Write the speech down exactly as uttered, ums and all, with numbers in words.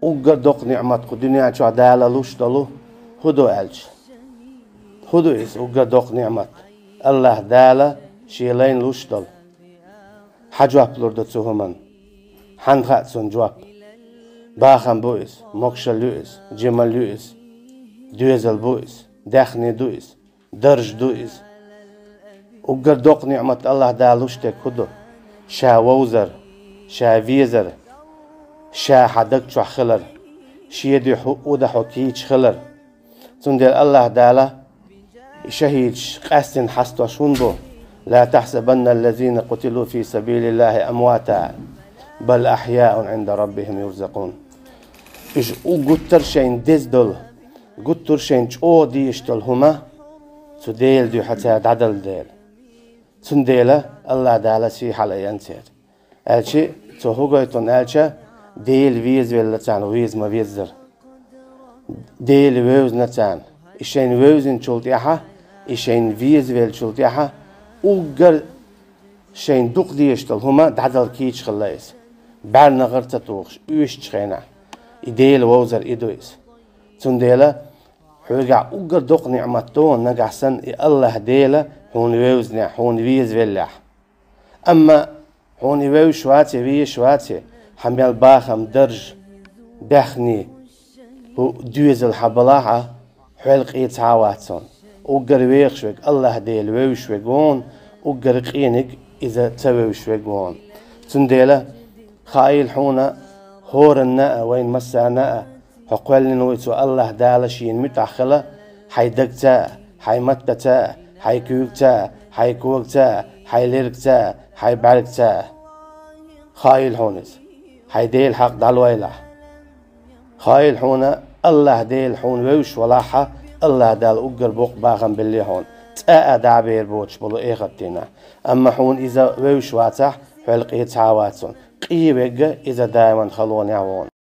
Уггар доккха ниӀмат кху дуьнен чохь Дала луш долу хӀун ду аьлча? ХӀун ду иза уггар доккха ниӀмат? АллахӀ Дала Шен лайна луш долу. Хьан жоп лур ду цу хӀуманна? Хьанна хаьа цунна жоп? Бахам бу иза, могушалла ю иза, жималла ю иза, доьзал бу иза, даьхни ду иза, дарж ду иза. Уггар доккха ниӀмат АллахӀ Дала луш дерг хӀун ду? Ша вовзар, ша везар, ша хьан даг чохь хилар, шен дуьхьа хӀу-, хӀуда хьо кийча хилар. Цундела АллахӀ Дала шахӀидаш къаьстина хьастош хӀунда бу? لا تحسبن الذين قتلوا في سبيل الله أمواتا بل أحياء عند ربهم يرزقون. Уьш уггар гуттар шайна деза долу, гуттар шайна чӀогӀа дезаш долу хӀума цу Делан дуьхьа цара дӀадала дела. Цундела АллахӀ Дала сий хьалаайна церан. Аьлча, цо хӀун гойту аьлча, Дела везавелла царна веза ма-веззара. Дела вевзина царна. И шайна вевзинчул тӀаьхьа, и шайна везавеллачул тӀаьхьа, уггар шайна дукха дезаш долу хӀума дӀадала кийча хилла иза. БӀаьрнахара ца тухуш, оьшучу хенахь. И Дела вовзар и ду иза. Цундела хьоьгахь уггар доккха ниӀмат ду нагахь санна и АллахӀ Дела хьуна вевзинехь, хьуна везавеллехь. Амма хьуна и вевзаш вац, везаш вац, хьан мел бахам, дарж, даьхни, хӀу доьзал хьан балахь а, хьоьл къе цхьа а вац хьуна. Уггар вехаш верг АллахӀ Дела вевзаш верг ву хьуна, уггар къениг иза ца вевзаш верг ву хьуна. Цундела хаийла хьуна, хӀоранна а, вайна массарна а, хьо кхоьллина вуй цу АллахӀ Дала шена муьтӀахь хила, хьайн дагца а, хьайн маттаца а, хьайн куьйгаца а, хьайн когаца а, хьайн лергаца а, хьайн бӀаьргаца а. Хаийла хьуна иза. Хьайн Делан хьакъ дӀалойлахь. Хаийла хьуна, АллахӀ Дела хьуна вевзаш валахь а, АллахӀ Дала уггар боккха бахам белли хьуна, цкъа а дӀа а бер боцуш болу эхарт дийнахь. Амма хьуна иза вевзаш вацахь, хьоьл къе цхьа а вац хьуна. Къе верг иза даиман халонехь ву хьуна.